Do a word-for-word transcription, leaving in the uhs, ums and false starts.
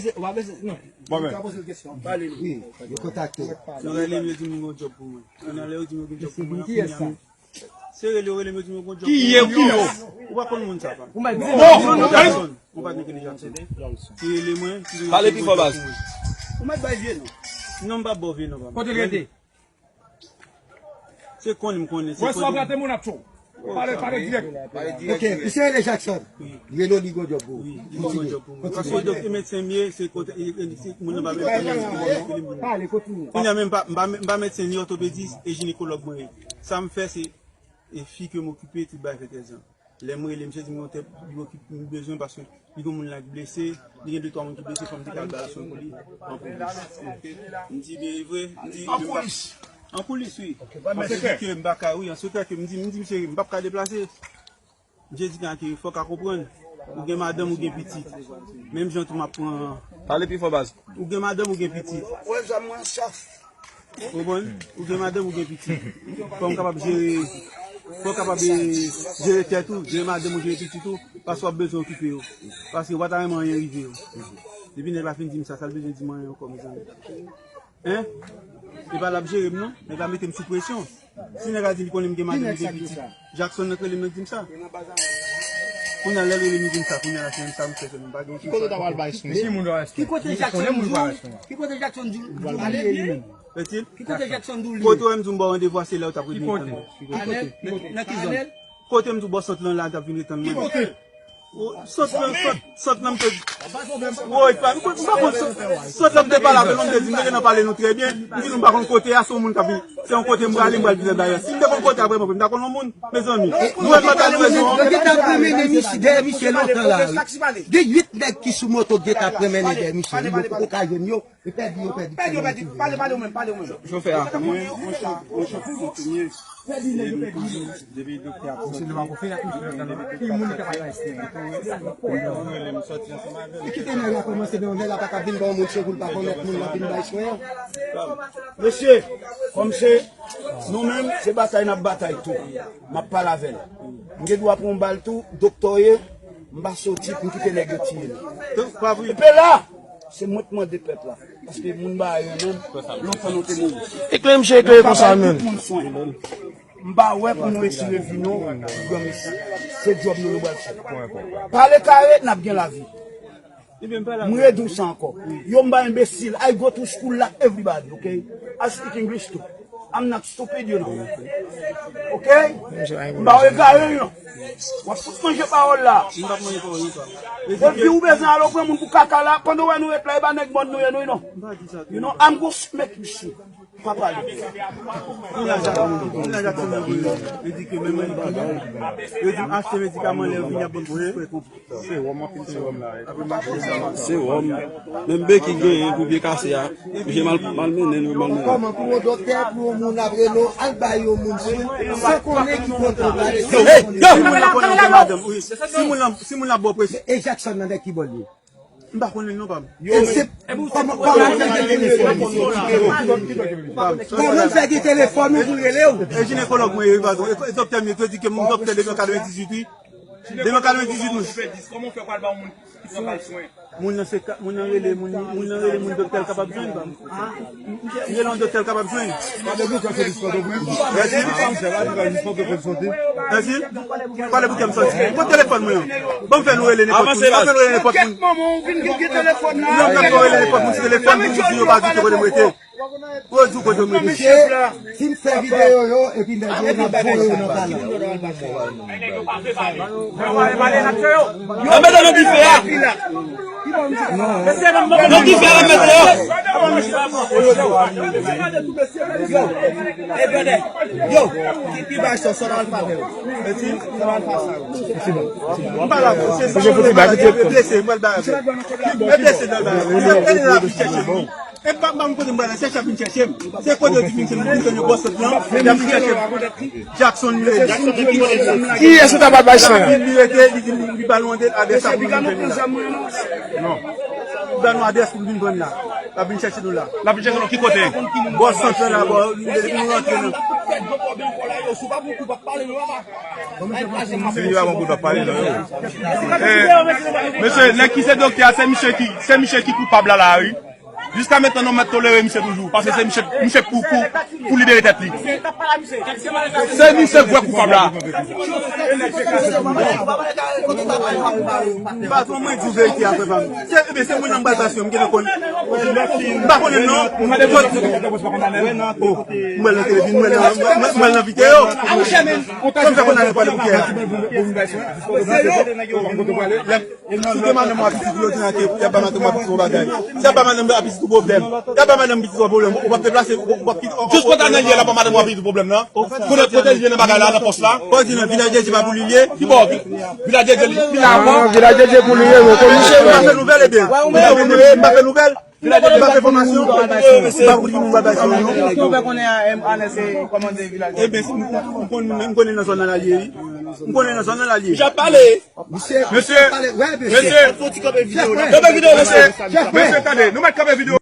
Ou pa bezwen, non. Mwen menm. Ou ka poze l kesyon. Pale nou. Wi, yo kontakte w. Yo rele m, yo di m yo gen yon djòb pou mwen. Kounye a lè yo di m yo gen djòb pou mwen, Ki yès sa? Se rele yo rele m, yo di m yo gen yon djòb pou mwen. Ki ye, ki yo? Ou pa konn moun sa, pa. Ou mèt di non, non, non, Jackson. Ou pa konn Jackson. Ki rele mwen, ki di m yo gen yon djòb pou mwen. Ou mèt bay vye non. Non, m pa ba w vye non, pa. Kote l rete? Se konnen m konnen. Wè sa w trete moun ap cho. Pale, pale dirèk. Ok, misye rele Jackson. Li rele w li gon djòb pou ou. Wi, li gon djòb pou mwen. Paske doktè medsen m ye, se kote, e, e, se moun nan pa medsen m ye. Pale, kontinye. Kounye a menm, m pa, m pa, m pa medsen ni òtopedis e jinekològ mwen ye. Sa m fè, se, e fi ke m okipe, tout bagay fè trèz an. Lè m rele misye, di m yon tèp, li okipe, m bezwen paske li gon moun la k blese, li gen de twa moun ki blese, fò m te ka al bay swen pou li. An polis. M di, byen, e vre? M di, an polis. An polis, wi. An sekrè ke m pa ka, wi, an sekrè ke m di, m di, misye, m p ap ka deplase. Misye di, gade, fò w ka konprann. Ou gen madanm, ou gen pitit. Menm jan tou m ap pran. Pale pi fò, baz. Ou gen madanm, ou gen pitit. Wè, zam mwen chaf. Ou konprann? Ou gen madanm, ou gen pitit. Fò w kapab jere, fò w kapab, e, jere tèt ou, jere madanm ou, jere pitit ou, paske w ap bezwen okipe yo. Paske w pa ta renmen anyen rive yo. Depi nèg la fin di m sa, sa l bezwen di m anyen ankò, mezanmi? Hein? E pa l ap jere m, non. Nèg la mete m sou presyon. Si nèg la di li konnen m gen madanm, m gen pitit, Jackson nan k rele m nan k di m sa. Kounye a lè l rele m li di m sa, kounye a la se menm sa m fè, m pa gen okenn sa. Ki kote w ta pral bay swen? Ki moun w ta pral swen? Ki kote Jackson di w, ki kote Jackson di w, di w ale li menm? Ki kote Jackson di w li ye? Kote w wè m di w m ba w randevou a, se la w t ap rele m. Ki kote? Nan ki zòn? Kote m di w bò sant lan la, l t ap vin ret tann mwen. Ki kote? Sòt lan, sòt, sòt lan m te. Woy, pa, m pa konn sòt, sòt lan m te pale avè l, m te di, m te gentan pale nou trè byen. M di nou m pa konn kote a, se yon moun k ap vin. Se yon kote m prale, m pral vin dayè. Si m te konn kote a vrèman vre, m ta konn yon moun, mezanmi. Nou wè m pa ta nou rezon. Yo gentan ap mennen misye, dèyè misye lontan la, wi. Gen uit nèg ki sou moto gentan ap mennen dèyè misye, wi, yo poko ka jwenn yo. Yo pèdi, yo pèdi. Pèdi, yo pèdi. Pale, pale ou menm, pale ou menm. Chofè a. Mwen, mwen, mwen, mwen, mwen, mwen, Depi doktè ap soti. Ki moun ki ap al bay swen? Li kite nèg la kòmanse, men nèg la pa ka vin ba yon moun swen pou l pa konmèt moun nan vin bay swen an. Mesye, kòm se nou menm, se batay n ap batay tou. M ap pale avè l. M gen dwa pran yon bal tou, doktè w ye, m pa soti pou m kite nèg yo tiye l. Epi la, se mwen k mande pèp la. Paske moun ba yo menm, lontan nou te mouri. Eklere misye, eklere konsa menm. M pa wè pou nou retire vi nou, granmesi. Se djòb nou nou pral fè. Pale kare, n ap gen lavi. M redi w sa ankò. Yo m pa enbesil. I go to school like everybody, ok? I speak English too. I'm not stupid, you know. Ok? M pa egare, you know. W ap fout manje pawòl la. Depi ou bezwen al pran moun pou kaka la, pandan w wè nou ret la, e pa nèg mòn nou ye, nou, you know. You know, I'm go make you see. Pa pale. Moun nan Jackson, moun nan Jackson nan voye yo. Yo di ke menm yo di m achte medikaman lè yo vini ap ban m sou frè konpli. Se wòm, anpil se wòm la. Apre mache sa. Se wòm. Menm beki genyen pou pye kase a. Misye mal, mal mennen, nou mal mennen. Kòman pou yon doktè, pou yon moun ap rele w, al bay yon moun swen, san konnen ki kote w prale. Hey, yo! Si moun nan konnen w gen madanm, wi. Si moun nan, si moun nan bon presyon. E Jackson nan dèyè ki bò l ye? M pa konnen non, pa m. E se kòman, kòman l fè gen telefòn? Kòman l fè gen telefòn ou pou l rele w? E jinekològ mwen ye, wi, patwon. E, e doktè m ye, te di ke moun doktè depi an katrevendizuit, wi. Depi an katrevendizuit, wi. Kòman w fè pral ba yon moun ki pran bal swen? Moun nan se ka, moun nan rele, moun, moun nan rele moun doktè l kapab jwenn, pa m. M rele yon doktè l kapab jwenn. Mèsi. Mèsi. Pale pou kè m sòti. Kot telefòn mwen an? Ban m fè nou rele nenpòt moun. Ban m fè nou rele nenpòt moun. Non, m t ap rele nenpòt moun sou telefòn pou m di yo pa di kote m rete. Pou yo di w kote m rete. Mesye, fin fè videyo yo, epi nèg yo n ap voye yo nan pale. Yo mete nan dife a. Nan dife a, yo mete yo. Yo, yo, ki, ki bay sa, sa nan alfa yo. Sa nan alfa sa yo. M pa la, se, se, se, se blese, mwen ba. E blese nan ba. E pa, pa m kote m prale, chèche ap vin chèche m. Se kote yo di vin chèche m, vin chèche m, bò sant lan, y ap vin chèche m. Jackson li rele. Kiyès ou ta pral bay swen an? Li rete, li di m, li ba nou adrès la pou nou vin vann la. Non. Li ba nou adrès pou nou vin vann la. L ap vin chèche nou la. L ap vin chèche nou ki kote? Bò sant lan la, bò, li, li, nou rantre nan. Si li pa bon pou w pale, non, yo. Eh, mesye, nèg ki se doktè a, se misye ki, se misye ki koupab la, la, wi. Jiska mentnan, nou mèt tolere misye toujou, paske se misye, misye pou, pou, pou libere tèt li. Se misye vrè koupab la. Patwon, mwen di w verite a, frè pa m. Se, ebyen, se moun nan m pral pase, m gentan konn. M pa konnen non. Oh, m wè l nan televizyon, m wè l nan, m wè l nan videyo. Kòm sa konn ale pale pou kè a. Si w te madanm w a pitit, yo di nan ke y ap ba madanm w a pitit yon bagay. Si y ap ba madanm w a pitit yon pwoblèm, y ap ba madanm pitit yon pwoblèm, ou p ap deplase, ou p ap kite. Jis kote Anèl ye la, ba madanm w a pitit yon pwoblèm nan. Kote, kote l ye nan bagay la, nan pòs la? Kòm di nan Vilaj de Dye pa pou li l ye. Ki bò? Vilaj de Dye, li la ankò? Vilaj de Dye pou li ye, wi. Misye pa fè nouvèl, ebyen. Misye pa fè nouvèl. M pa fè fòmasyon, m pa pou ki moun pa bay sou non. Kòman w fè konnen Anèl se kòmandè Vilaj de Dye? Ebyen, m konnen, m konnen nan zòn nan l ye, wi. M konnen nan zòn nan l ye. J ap pale. Mesye, mesye, kanpe videyo, mesye. Mesye, tande, nou mèt kanpe videyo.